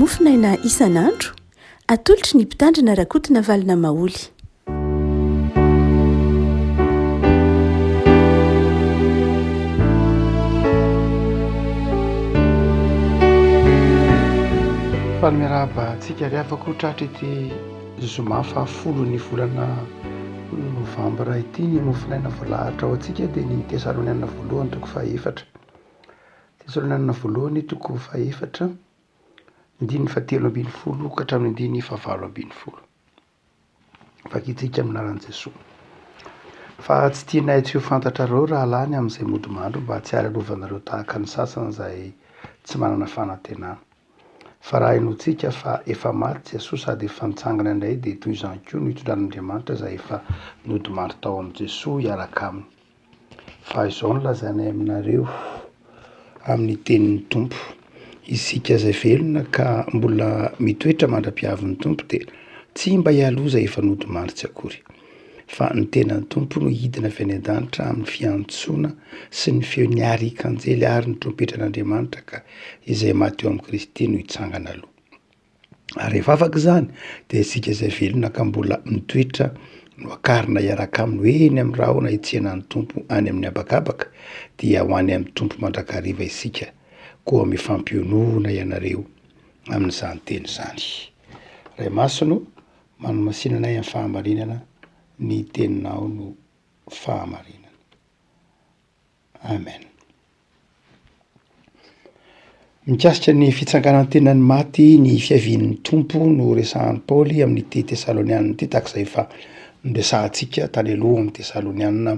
Mofonaina isan'andro, atolotry ny Mpitandrina Rakotonavalona Maholy. Faly miarahaba antsika ry havako tratra ity zoma fahafolon'ny volana novambra ity. Ny mofonaina voalahatra ho antsika dia ny Tesalonianina voalohany toko fahaefatra. Tesalonianina voalohany toko fahefatra, andininy fahatelo ambin'ny folo ka hatramin'ny andininy fahavalo ambin'ny folo. Vakintsika amin'ny anaran'i Jesoa. Fa tsy tianay tsy ho fantatrareo rahalahy ny amin'izay mody mandry mba tsy hahalelovanareo tahaka ny sasany izay tsy manana fanantenana. Fa raha henointsika fa efa maty Jesoa sady efa nitsangana indray dia toy izany koa no hitondran'Andriamanitra izay efa nodimandry tao amin'i Jesoa hiaraka aminy. Fa izao no lazainay aminareo amin'ny tenin'ny Tompo, isika izay velona ka mbola mitoetra mandra-piavin'ny Tompo dia tsy mba hialoha izay efa nodimandry tsy akory. Fa ny tenan'ny Tompo no hidina avy any an-danitra amin'ny fiantsoana sy ny feon'ny arikanjely ary ny trompetran'Andriamanitra ka izay maty eo amin'i Kristy no hitsangana aloha. Ary rehefa afaka izany dia isika izay velona ka mbola mitoetra no akarina hiaraka aminy ho eny amin'ny rahona hitsena ny Tompo any amin'ny habakabaka, dia ho any amin'ny Tompo mandrakariva isika. Koa mifampionona ianareo amin'izany teny izany. Ray Masina o, manomasina anay amin'ny fahamarinana, ny teninao no fahamarinana. Amen. Mikasika ny fitsanganan-tenan'ny maty, ny fiavian'ny Tompo no resahan'i Paoly amin'ity Tesalonianina ity, tahaka izay efa noresahantsika tany aloha amin'ny Tesalonianina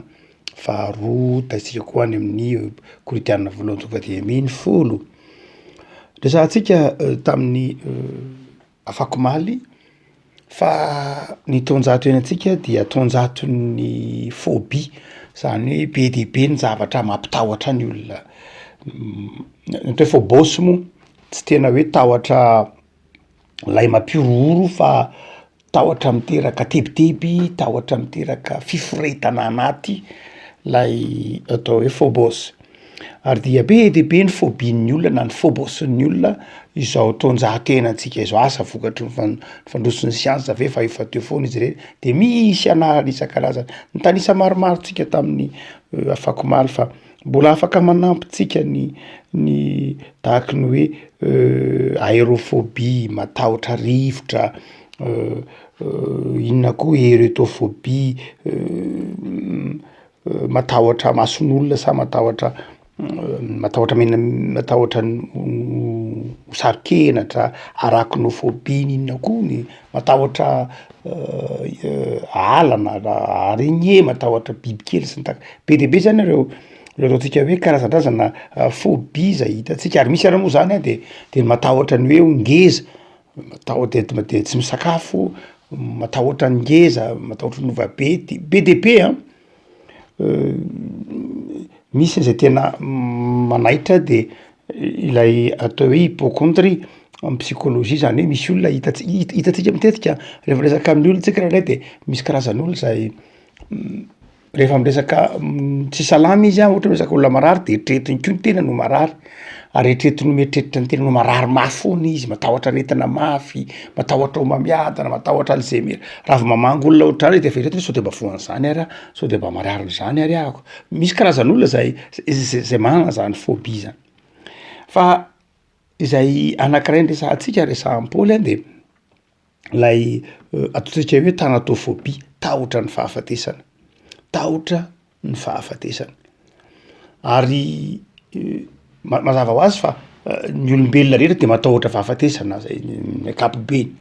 faharoa, hitantsika koa any amin'ny Korintianina voalohany toko fahadimy ambin'ny folo. Resahantsika tamin'ny afakomaly fa ny taonjato iainantsika dia taonjaton'ny phobie, zany hoe be dia be ny zavatra mampitahotra ny olona, ny atao hoe phobos moa tsy tena hoe tahotra lay mampihorohoro fa Tahotra miteraka tebiteby, tahotra miteraka fiforetana anaty lay atao hoe phobos. Ary dia be dia be ny phobie-n'ny olona na ny phobos-n'ny olona izao taonjato iainantsika izao, asa vokatry ny fan- fandroson'ny siansa ve fa efa teo foana izy ireny, de misy anarany isan-karazany. Nitanisa maromaro tsika tamin'ny afakomaly fa mbola afaka manampy tsika ny ny tahaky ny hoe aérophobie, matahotra rivotra, inona koa erythrophobie, matahotra mason'olona sa matahotra matahotra mena- matahotra ho saro-kenatra, arachnophobie n'inona koa ny matahotra ala na araignée, matahotra bibikely sy ny tariny, be de be zany ireo ireo ataontsika hoe karazandrazana phobie zay hitantsika ary misy ary moa zany a de de matahotra ny hoe ho ngeza, matahotra de de tsy misakafo, matahotra ny ngeza, matahotra ny hova be, de be de be an, misy zay tena manaitra de ilay atao hoe hypocondrie amy psychologie zany hoe misy olona hitantsika hitantsika matetika rehefa miresaka amin'ny olona tsika indraindray de misy karazan'olo zay rehefa miresaka tsy salama izy a, ohatra hoe miresaka olona marary de eritreretiny koa ny tenany ho marary, ary eritreretiny ho mieritreritra ny tenany ho marary mafy foana izy, matahotra aretina mafy, matahotra homamiadana, matahotra alzheimer, raha vao mamangy olona ohatr'zany izy de efa eritreretiny hoe sao de mba voan'zany ary aho, sao de mba mararin'zany ary ahako, misy karazan'olona zay zay zay manana zany phobie zany, fa izay anankiray noresahantsika resahan'i Paoly a de lay ataontsika hoe thanatophobie, tahotra ny fahafatesana, tahotra ny fahafatesana, ary ma- mazava ho azy fa ny olombelona rehetra de matahotra fahafatesana zay ny ankapobeny,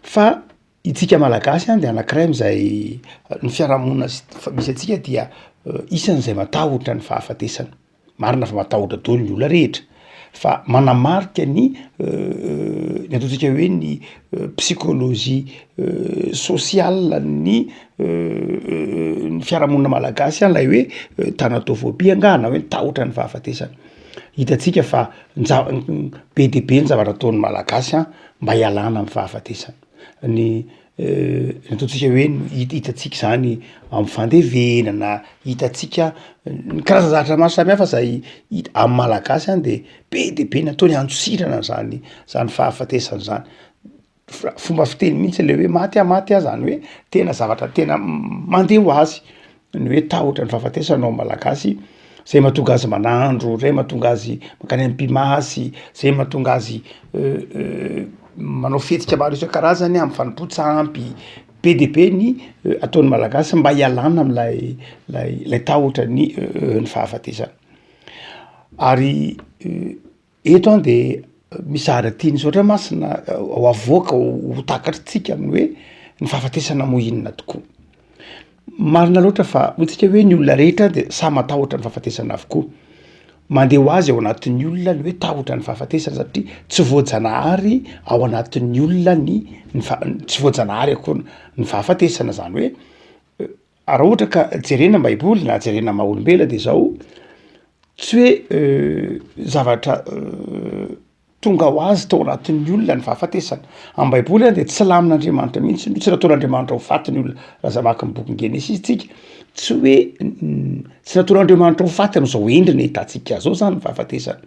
fa itsika malagasy an de anankiray am'zay ny fiarahamonina s- fa misy antsika dia isan'zay matahotra ny fahafatesana. Marina fa matahotra daholo ny olona rehetra fa manamarika ny ny ataontsika hoe ny psychologie sociale ny ny fiarahamonina malagasy any lay hoe thanatophobie angaha na hoe ny tahotra ny fahafatesana. Hitantsika fa ny za- be de be ny zavatra ataon'ny malagasy an mba hialana am'fahafatesana, ny. Ny ataontsika hoe hitantsika zany amin'ny fandevenana, hitantsika ny karazan-javatra maro samihafa zay hita amin'ny malagasy any de be de be ny ataony handosirana an'zany zany fahafatesana zany, fa- fomba fiteny mihitsy le hoe maty aho maty aho zany hoe tena zavatra tena mandeha ho azy ny hoe tahotra ny fahafatesana ao am'malagasy, zay mahatonga azy manandro, zay mahatonga azy mankany am' mpimasy, zay mahatonga azy manao fihetsika maro isan-karazany am' fanompoan-tsampy, be de be ny ataon'ny malagasy mba hialana am'lay lay lay tahotra ny ny fahafatesana. Ary Eto an de misy zavatra tian'ny soratra masina ho avoaka ho takatritsika amin'ny hoe ny fahafatesana moa inona tokoa. Marina loatra fa hoy tsika hoe ny olona rehetra de samy matahotra ny fahafatesana avokoa. Mandeha ho azy ao anatin'ny olona ny hoe tahotra ny fahafatesana satria tsy voajanahary ao anatin'ny olona ny ny faha- tsy voajanahary akory ny fahafatesana zany hoe Raha ohatra ka jerena baiboly na jerena maha olombelona de zao, tsy hoe zavatra tonga ho azy tao anatin'ny olona ny fahafatesana, am baiboly any de tsy lamin'Andriamanitra mihitsy, tsy nataon'Andriamanitra ho faty ny olona, raha za mamaky ny bokin'i Genesisy tsika, tsy hoe tsy nataon'Andriamanitra ho faty am'zao endriny ahitantsika zao zany ny fahafatesana.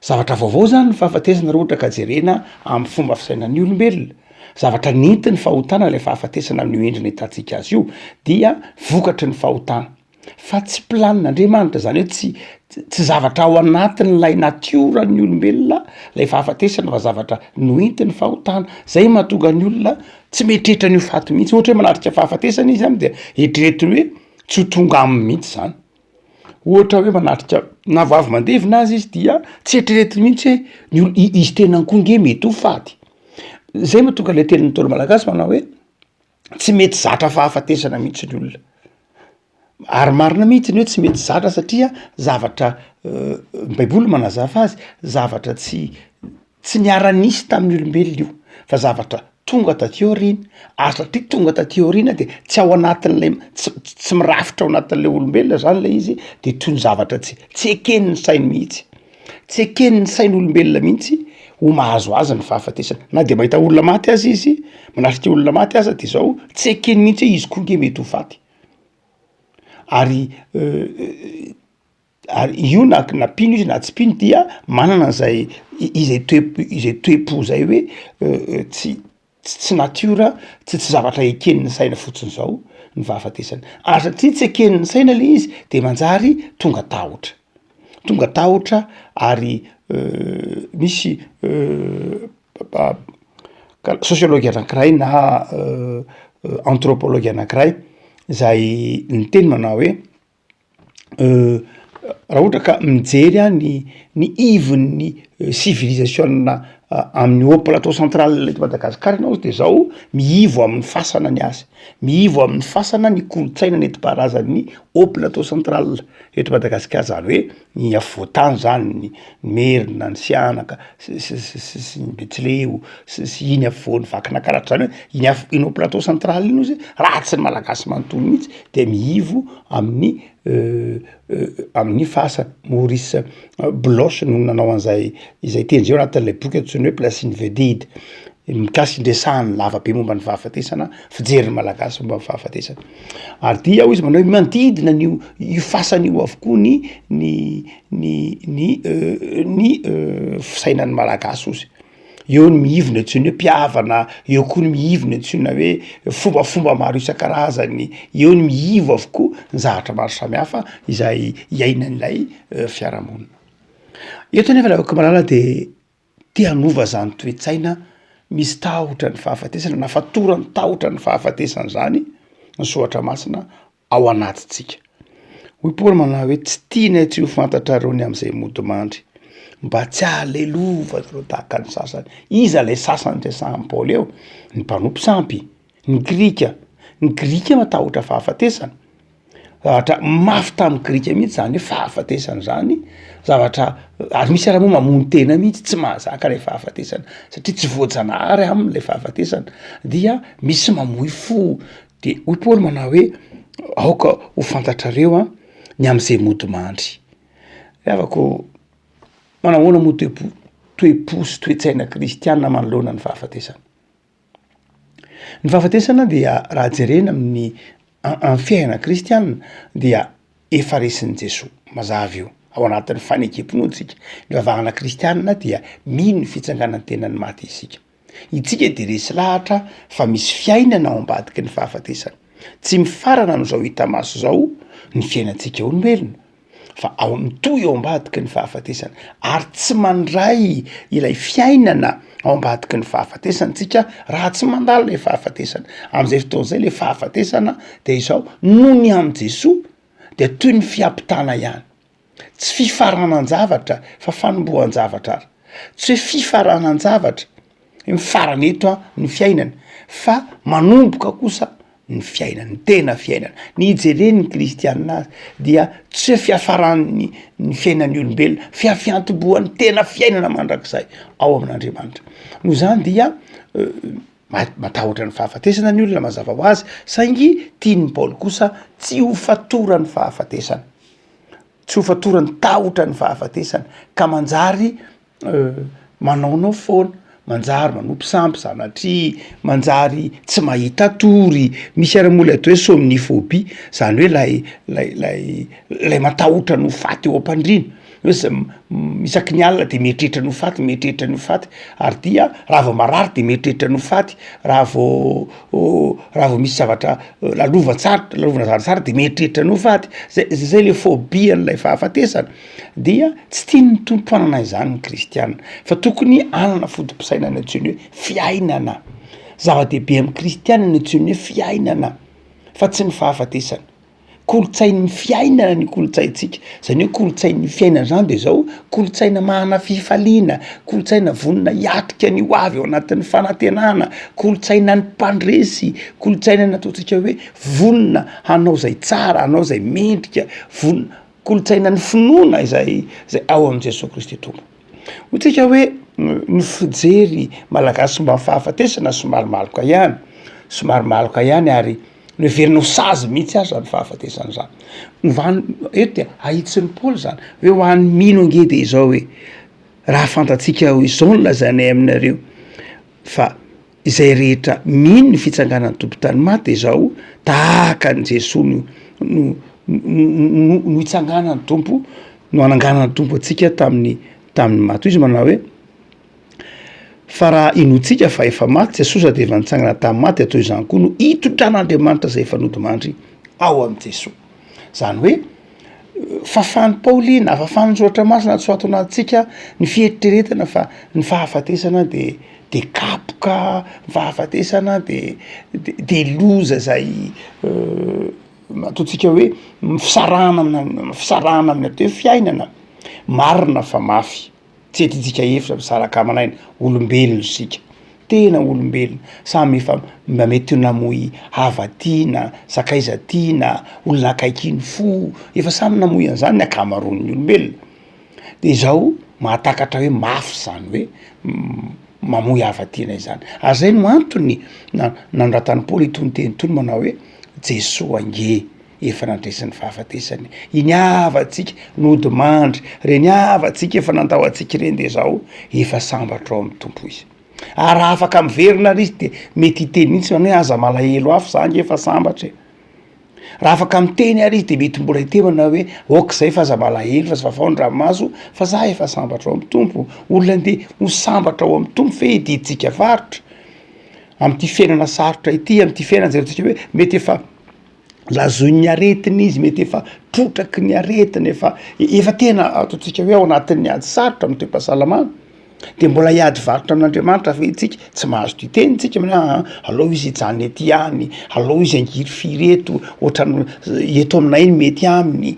Zavatra vaovao zany ny fahafatesana raha ohatra ka jerena amin'ny fomba fisainan'ny olombelona. Zavatra nentin'ny fahotana ilay fahafatesana amin'io endriny ahitantsika azy io dia vokatry ny fahotana fa tsy planin'Andriamanitra, zany hoe tsy tsy zavatra ao anatin'ilay natioran'ny olombelona lay fahafatesana fa zavatra noentin'ny fahotana, zay mahatonga ny olona tsy mieritreritra ny ho faty mihitsy, ohatra hoe manatrika fahafatesana izy zany de eritreretiny hoe tsy ho tonga aminy mihitsy zany. Ohatra hoe manatrika na vao avy mandevina aza izy dia tsy eritreretiny mihitsy hoe ny olo- i- izy tenany koa nge mety ho faty. Zay mahatonga le tenin'ny ntaolo malagasy manao hoe tsy mety zatra fahafatesana mihitsy ny olona, ary marina mihitsy ny hoe tsy mety zatra satria zavatra ny baiboly manazava azy, zavatra tsy tsy niara-nisy tamin'ny olombelona io fa zavatra tonga taty aoriana, ary satria tonga taty aoriana de tsy ao anatin'lay tsy tsy mirafitra ao anatin'le olombelona zany lay izy de toy ny zavatra tsy tsy eken'ny sainy mihitsy, tsy eken'ny sain'olombelona mihitsy ho mahazo azy ny fahafatesana, na de mahita olona maty aza izy, manatrika olona maty aza de zao tsy ekeny mihitsy hoe izy koa nge mety ho faty, ary Ary io na na mpino izy na tsy mpino dia manana an'izay izay toe- izay toe-po zay hoe tsy tsy natiora, tsy tsy zavatra eken'ny saina fotsiny zao ny fahafatesana, ary satria tsy eken'ny saina le izy de manjary tonga tahotra, tonga tahotra ary misy sociologue anankiray na anthropologue anankiray zay niteny manao hoe Raha ohatra ka mijery aho ny ny ivon'ny civilisation-na amin'ny haut plateau central eto Madagasikara ianao de zao, miivo amin'ny fasana ny azy, miivo amin'ny fasana ny kolontsaina nentim-paharazan'ny haut plateau central eto Madagasikara, zany hoe ny afovoantany zany, ny merina, ny sihanaka sy sy sy sy ny betsileo sy sy iny afovoan'i Vakinakaratra, zany hoe iny af- iny haut plateau central iny ozy raha tsy ny malagasy manontolo mihitsy de miivo amin'ny amin'ny fasana. Maurice Bloch no nanao an'izay izay teny izay ao anatin'ilay boky antsoiny hoe Placing the Dead, mikasika ny resahany lava be momba ny fahafatesana, fijerin'ny malagasy momba ny fahafatesana. Ary dia hoy izy manao hoe manodidina an'io io fasana io avokoa ny ny ny ny ny fisainan'ny malagasy hozy. Eo ny mihivona antsoina hoe mpihavana, eo koa ny mihivona antsoina hoe fombafomba maro isan-karazany, eo ny mihivo avokoa ny zavatra maro samihafa izay iainan'ilay fiarahamonina. Eto anefa Ravakomalala de te hanova zany toe-tsaina misy tahotra ny fahafatesana na fatoran'ny tahotra ny fahafatesana zany ny soratra masina ao anatintsika. Hoy Paoly manao hoe tsy tianay tsy ho fantatrareo ny amin'izay mody mandry, mba tsy hahalelovanareo tahaka ny sasany. Iza ilay sasany resahan'i Paoly eo? Ny mpanompo sampy, ny Grika. Ny Grika matahotra fahafatesana. Zavatra mafy tamin'ny Grika mihitsy zany hoe fahafatesana zany, zavatra ary misy ara moa mamono tena mihitsy tsy mahazaka ilay fahafatesana satria tsy voajanahary aminy ilay fahafatesana, dia misy mamoy fo De hoy Paoly manao hoe, aoka ho fantatrareo an, ny am'zay mody mandry. Ry havako, manahoana moa toe-po toe-po sy toe-tsaina kristiana manoloana ny fahafatesana? Ny fahafatesana dia raha jerena amin'ny amin'ny fiainana kristianina dia efa resin'i Jesoa, mazava io, ao anatin'ny fanekem-pinoantsika, ny vavahana kristianina dia mino ny fitsanganan-tenan'ny maty isika. Itsika dia resy lahatra fa misy fiainana ao ambadiky ny fahafatesana. Tsy mifarana amin'izao hita maso izao ny fiainantsika olombelona fa ao mitohy ao ambadiky ny fahafatesana ary tsy mandray ilay fiainana ao ambadiky ny fahafatesana tsika raha tsy mandalo le fahafatesana. Am'izay fotoana zay le fahafatesana de izao noho ny amin'i Jesoa dia toy ny fiampitana ihany. Tsy fifaranan-javatra fa fanombohan-javatra ary. Tsy hoe fifaranan-javatra, hoe mifarana eto an ny fiainana fa manomboka kosa ny fiainana, ny tena fiainana. Ny ijeren'ny kristianina azy dia tsy hoe fiafaran'ny ny fiainan'ny olombelona fa fiantombohan'ny tena fiainana mandrakizay ao amin'Andriamanitra. Noho izany dia matahotra ny fahafatesana ny olona mazava ho azy saingy tian'i Paoly kosa tsy ho fatoran'ny fahafatesana, tsy ho fatoran'ny tahotra ny fahafatesana ka manjary manaonao foana, manjary manompo sampy sanatria, manjary tsy mahita tory, misy ary moa ilay atao hoe somniphobie, zany hoe lay lay lay lay matahotra ny ho faty eo am-pandriana, hoe zay isaky ny alina de mieritreritra ny ho faty, mieritreritra ny ho faty, ary dia raha vao marary de mieritreritra ny ho faty, raha vao raha vao misy zavatra lalovan-tsarotra lalovana zavatra sarotra de mieritreritra ny ho faty, zay zay le phobie an'ilay fahafatesana. Dia tsy tian'ny Tompo hanana izany ny kristiana, fa tokony hanana foto-pisainana antsoiny hoe fiainana. Zava-dehibe amin'ny kristiana ny antsoiny hoe fiainana fa tsy ny fahafatesana. Kolontsain'ny fiainana ny kolontsaintsika, zany hoe kolontsain'ny fiainana zany de zao, kolontsaina manana fifaliana, kolontsaina vonona hiatrika ny ho avy ao anatin'ny fanantenana, kolontsainan'ny mpandresy, kolontsaina ny ataontsika hoe vonona hanao zay tsara, hanao zay mendrika, vonona. Kolontsainan'ny finoana izay izay ao amin'i Jesoa Kristy Tompo. Hoy tsika hoe ny fijery malagasy momba ny fahafatesana somary maloka ihany, somary maloka ihany ary noheverina ho sazy mihitsy aza ny fahafatesana izany. Ny eto dia ahitsin'i Paoly izany hoe ho an'ny mino ange dia izao hoe raha fantatsika ho izao no lazainay aminareo fa Izay rehetra mino ny fitsanganan'ny Tompo tany maty dia izao, tahaka an'i Jesoa no no no no itsanganan'ny Tompo, no ananganan'ny Tompo antsika tamin'ny tamin'ny maty. Hoy izy manao hoe, fa raha inoantsika fa efa maty Jesoa sady efa nitsangana tamin'ny maty dia toy izany koa no hitondran'Andriamanitra izay efa nodimandry ao amin'i Jesoa. Izany hoe fafan'i Paoly na fafan'ny soratra masina tsy ho ato anatintsika ny fieritreretana fa ny fahafatesana de de kapoka, ny fahafatesana de de loza zay ataontsika hoe fisarahana amina fisarahana amin'ny atao hoe fiainana, marina fa mafy. Tsy entintsika hevitra misaraka aman'aina, olombelona isika, tena olombelona, samy efa mba mety ho namoy hava-tiana, sakaiza tiana, olona akaiky ny fo, efa samy namoy an'izany ny ankamaroan'ny olombelona, de izao mahatakatra hoe mafy zany hoe mamoy hava-tiana izany, ary zay no antony na- nanoratan'i Paoly itony teny itony manao hoe Jesoa ange. efa nandresy ny fahafatesany, iny havantsika nodimandry, reny havantsika efa nandao antsika ireny de zao efa sambatra ao amin'ny Tompo izy, ary raha afaka miverina ary izy de mety hiteny mihitsy zany hoe aza malahelo ahy fa za nge efa sambatra e, raha afaka miteny ary izy de mety mbola hiteny manao hoe ok zay fa aza malahelo fa vavao ny ranomaso fa za efa sambatra ao amin'ny Tompo, olona ndeha ho sambatra ao amin'ny Tompo ve hididintsika varotra am'ty fiainana sarotra ity, am'ty fiainana zay ataontsika hoe mety efa Lazoin'ny aretina izy, mety efa trotraky ny aretina, efa efa tena ataontsika hoe ao anatin'ny ady sarotra amin'ny toe-pahasalamana, de mbola hiady varotra amin'Andriamanitra ve tsika? Tsy mahazo tia teny tsika hoe aa aleo izy hijanona ety ihany, aleo izy hangirifiry eto, ohatran'ny eto aminay no mety aminy.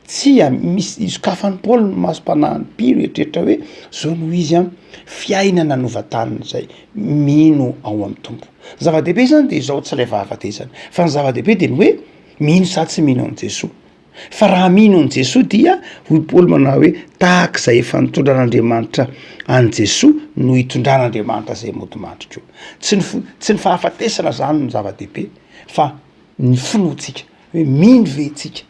Tsia, misy sokafan'i Paoly ny masom-panahin'ny mpino hieritreritra hoe zao no izy an, fiainana novantanin'izay mino ao amin'ny Tompo. Ny zava-dehibe zany de izao tsy ilay fahafatesana, fa ny zava-dehibe de ny hoe mino sa tsy mino an'i Jesoa. Fa raha mino an'i Jesoa dia hoy Paoly manao hoe tahak'izay efa nitondran'Andriamanitra an'i Jesoa no hitondran'Andriamanitra izay mody mandry koa. Tsy ny fo- tsy ny fahafatesana zany no zava-dehibe fa ny finoantsika, hoe mino ve tsika?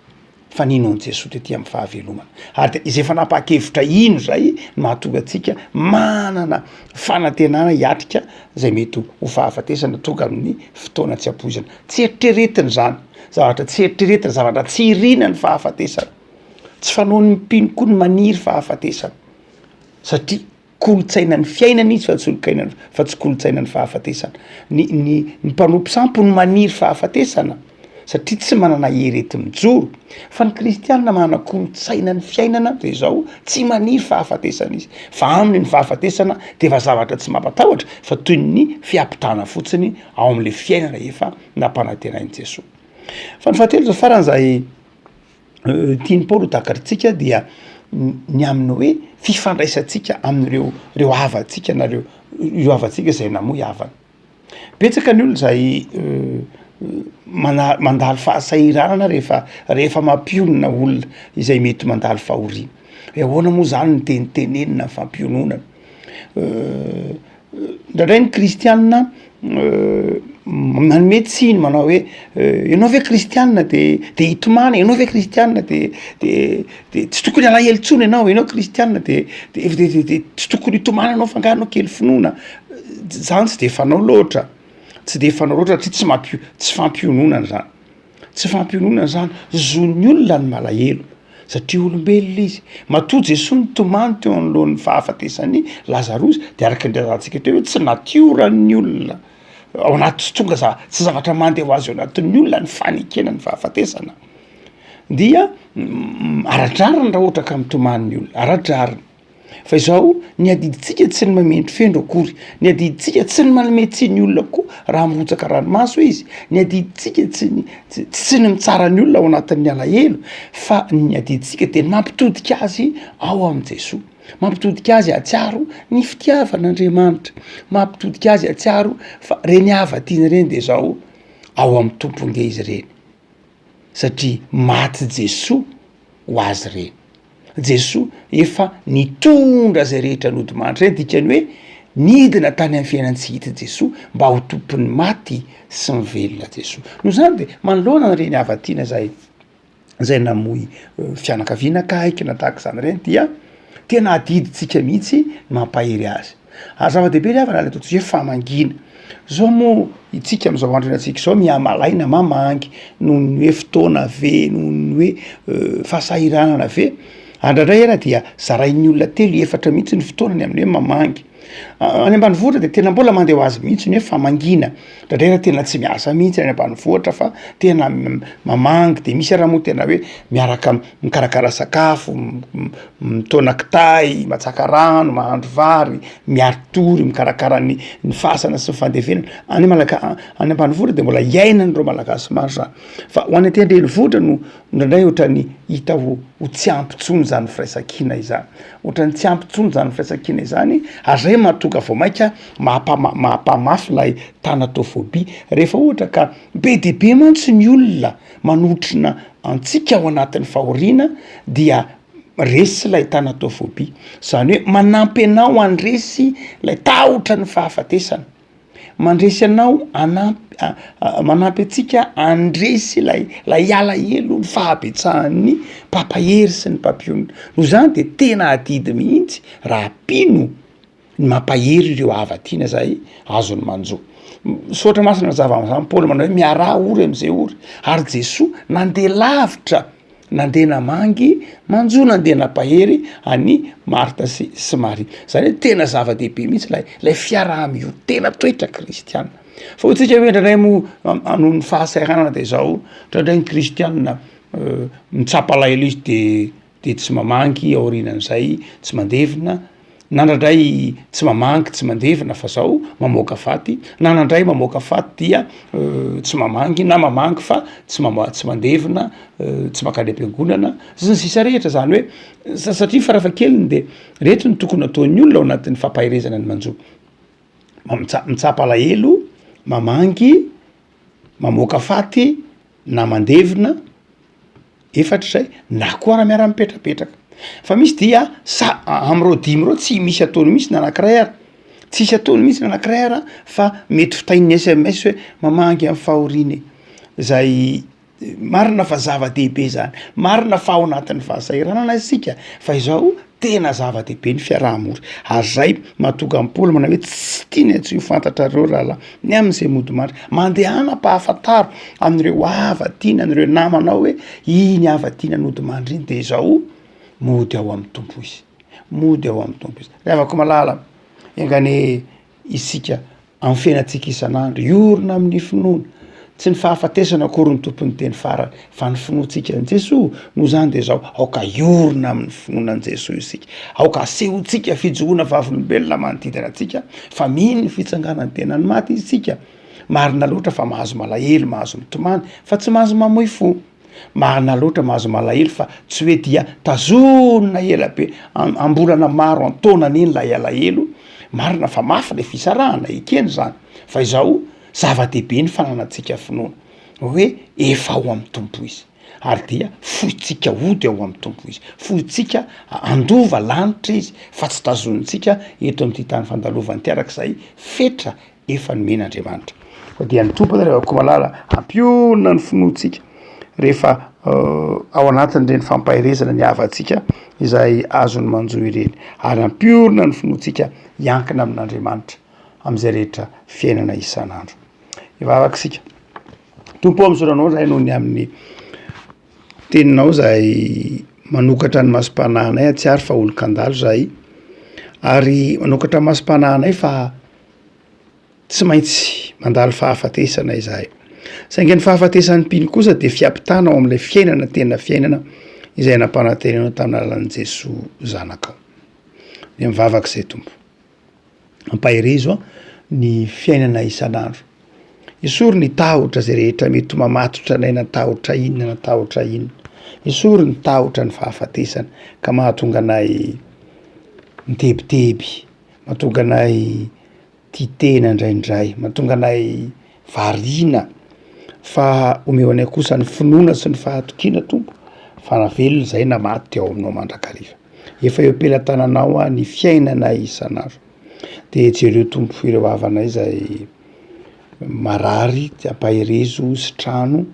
Fa nino an'i Jesoa tety amin'ny fahavelomana. Ary dia izay fanapahan-kevitra hino izay no mahatonga antsika manana fanantenana hiatrika izay mety ho fahafatesana tonga amin'ny fotoana tsy ampoizina. Tsy eritreretina izany, zavatra tsy eritreretina, zavatra tsy irina ny fahafatesana. Tsy fanaon'ny mpino koa ny maniry fahafatesana satria Kolontsainan'ny fiainana izy fa tsy olon-kainana fa tsy kolontsainan'ny fahafatesana. Ny ny ny mpanompo sampy no maniry fahafatesana satria tsy manana hery enti-mijoro, fa ny kristianina manana kolontsainan'ny fiainana de zao tsy maniry fahafatesana izy fa aminy ny fahafatesana de efa zavatra tsy mampatahotra fa toy ny fiampitana fotsiny ao am'le fiainana efa nampanantenain'i Jesoa. Fa ny fahatelo zao farany zay Tian'i Paoly ho takatritsika dia ny amin'ny hoe fifandraisantsika amin'ireo reo havantsika na reo ireo havantsika izay namoy havana. Betsaka ny olona izay mana- mandalo fahasahiranana rehefa rehefa mampionona olona izay mety mandalo fahoriana. Hoe ahoana moa zany ny tenitenenina ny fampiononana? Indraindray ny kristianina manome tsiny manao hoe ianao ve kristianina de de hitomany, ianao ve kristianina de de de tsy tokony halahelo intsony ianao, ianao kristianina de de de de tsy tokony hitomany ianao fa angaha anao kely finoana, zany tsy de fanao loatra, tsy de fanao loatra satria tsy mampio- tsy fampiononana zany. Tsy fampiononana izany, zon'ny olona ny malahelo satria olombelona izy. Matoa Jesoa nitomany teo anoloan'ny fahafatesan'i Lazarosy de araka ny resahantsika teo hoe tsy natioran'ny olona ao anaty tsy tonga za- tsy zavatra mandeha ho azy ao anatin'ny olona ny fanekena ny fahafatesana dia ara-drariny raha ohatra ka mitomany ny olona, ara-drariny. Fa izao, ny adidintsika tsy ny mamendrofendro akory, ny adidintsika tsy ny manome tsiny olona koa raha mirotsaka ranomaso izy, ny adidintsika tsy ny tsy ny mitsara ny olona ao anatin'ny alahelo fa ny adidintsika dia ny mampitodika azy ao amin'i Jesoa, mampitodika azy hahatsiaro ny fitiavan'Andriamanitra, mampitodika azy hahatsiaro fa reny hava-tiana ireny de zao ao amin'ny Tompo nge izy ireny satria maty Jesoa ho azy ireny. Jesoa efa nitondra izay rehetra nodimandry ireny, dikany hoe nidina tany amin'ny fiainan-tsy hita Jesoa mba ho tompon'ny maty sy ny velona Jesoa. Noho izany de manoloana an'ireny hava-tiana izay izay namoy fianakaviana akaiky na tahaka izany ireny dia tena adidintsika mihitsy ny mampahery azy. Ary zava-dehibe ry havana ilay ataontsika hoe famangiana. Zao moa itsika am'zao andro iainantsika izao mihamalaina mamangy noho ny hoe fotoana ve, noho ny hoe fahasahiranana ve, andraindray ara dia zarain'ny olona telo efatra mihitsy ny fotoanany amin'ny hoe mamangy. Any ambanivohitra de tena mbola mandeha ho azy mihitsy ny hoe famangiana, ndraindray ara tena tsy miasa mihitsy any ambanivohitra fa tena mamangy de misy ara moa tena hoe miaraka mikarakara sakafo, mitaona kitay, matsaka rano, mahandro vary, miari-tory, mikarakara ny ny fasana sy ny fandevenana, any Malaka- any ambanivohitra de mbola iainan'ireo malagasy maro zany, fa ho any aty an-drenivohitra no indraindray ohatran'ny hita ho ho tsy ampy intsony zany firaisankina izany, ohatran'ny tsy ampy intsony zany firaisankina izany ary zay mahatonga vao mainka mampama- mampamafy ilay thanatophobie, rehefa ohatra ka be de be mantsy ny olona manotrona antsika ao anatin'ny fahoriana dia resy ilay thanatophobie, zany hoe manampy anao handresy ilay tahotra ny fahafatesana, mandresy anao hanampy manampy antsika handresy ilay ilay alahelo ny fahabetsahan'ny mpampahery sy ny mpampionona, noho izany de tena adidy mihitsy raha mpino ny mampahery ireo hava-tiana izay azony manjo. Soratra masina mazava amin'izany Paoly manao hoe miaraha ory amin'izay ory, ary Jesoa nandeha lavitra, nandeha namangy manjo, nandeha nampahery an'i Marta sy sy Maria. Zany hoe tena zava-dehibe mihitsy ilay ilay fiaraha-miory, tena toetra kristiana. Fa hoy tsika hoe indraindray moa noho ny fahasahiranana de zao, indraindray ny kristiana mitsapa alahelo izy de de tsy mamangy aorianan'izay, tsy mandevina, na ndraindray tsy mamangy tsy mandevina fa zao mamoaka faty, na ndraindray mamoaka faty dia tsy mamangy na mamangy fa tsy mama- tsy mandevina, tsy mankany am-piangonana, sy ny sisa rehetra zany hoe sa- satria farafahakeliny de reto no tokony ataon'ny olona ao anatin'ny fampaherezana ny manjo, ma- mitsapa alahelo, mamangy, mamoaka faty na mandevina, Efatra izay, na koa raha miara-mipetrapetraka. Fa misy dia sa- am'ireo dimy ireo tsy misy ataony mihitsy na anakiray ary, tsisy ataony mihitsy na anakiray ara fa mety fitain'ny sms hoe mamangy am'fahoriana e, zay. Marina fa zava-dehibe izany, marina fa ao anatin'ny fahasahiranana isika fa izao tena zava-dehibe ny fiaraha-mory, ary zay mahatonga an'i Paoly manao hoe tsy tiany tsy ho fantatrareo rahalahy ny amin'izay mody mandry, mandehana ampahafantaro an'ireo hava-tiana, an'ireo namanao hoe iny hava-tiana nody mandry iny de izao mody ao amin'ny Tompo izy, mody ao amin'ny Tompo izy. Ry havako malala, enga anie isika amin'ny fiainantsika isan'andro, hiorina amin'ny finoana, tsy ny fahafatesana akory no tompon'ny teny farany fa ny finoantsika an'i Jesoa, noho izany dia izao, aoka hiorina amin'ny finoana an'i Jesoa isika, aoka asehontsika fijoroana vavolombelona manodidina antsika fa mino ny fitsanganan'ny tenan'ny maty isika, marina loatra fa mahazo malahelo, mahazo mitomany fa tsy mahazo mamoy fo. Marina loatra mahazo malahelo fa tsy hoe dia tazonina ela be am-bolana maro an-taonany iny ilay alahelo, marina fa mafy ilay fisarahana, ekena izany, fa izao zava-dehibe ny fananantsika finoana hoe efa ao amin'ny Tompo izy ary dia fointsika hody ao amin'ny Tompo izy, fointsika handova lanitra izy fa tsy tazonintsika eto amin'ity tany fandalovana ity araka izay fetra efa nomen'Andriamanitra. Koa dia ny Tompo anie ry havako malala hampionona ny finoantsika rehefa ao anatin'ireny fampaherezana ny havantsika izay azony manjo ireny ary hampiorina ny finoantsika hiankina amin'Andriamanitra amin'izay rehetra fiainana isan'andro. Hivavaka isika. Tompo ô, misaotra anao izahay noho ny amin'ny teninao izay manokatra ny masom-panahinay hahatsiaro fa olon-kandalo izahay ary manokatra ny masom-panahinay fa Tsy maintsy mandalo fahafatesana izahay. Saingy ny fahafatesan'ny mpino kosa dia fiampitana ao amin'ilay fiainana tena fiainana izay nampanantenainao tamin'ny alalan'i Jesoa Zanakao. Dia mivavaka izay Tompo. Ampaherezo ny fiainana isan'andro. Esory ny tahotra izay rehetra mety ho mamatotra anay na tahotra inona na tahotra inona. Esory ny tahotra ny fahafatesana ka mahatonga anay mitebiteby, mahatonga anay tia tena indraindray, mahatonga anay variana fa omeo anay kosa ny finoana sy ny fahatokiana Tompo fa na velona izahay na maty dia ao aminao mandrakariva. Efa eo am-pelatananao aho ny fiainanay isan'andro. Dia jereo Tompo ireo havanay izay marary dia ampaherezo sy trano,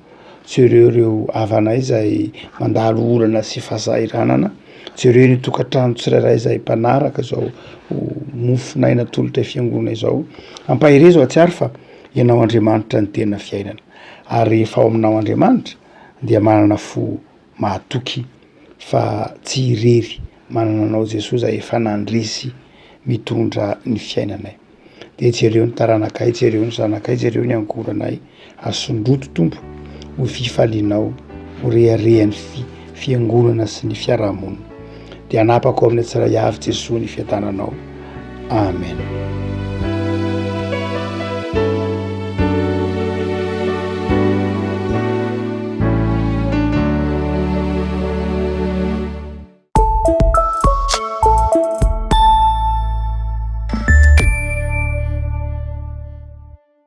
jereo ireo havanay izay mandalo olana sy fahasahiranana, jereo ny tokantrano tsirairay izay mpanaraka izao mofon'aina atolotra fiangonana izao, ampaherezo hahatsiaro fa ianao Andriamanitra no tena fiainana ary rehefa ao aminao Andriamanitra dia manana fo mahatoky fa tsy irery, manana anao Jesoa izay efa nandresy mitondra ny fiainanay. Dia jereo ny taranakay, jereo ny zanakay, jereo ny ankohonanay, asondroto Tompo ho fifalianao, ho reharehan'ny fi, fiangonana sy ny fiarahamonina. Dia anapako amin'ny tsiray avy Jesoa ny fiadananao. Amen.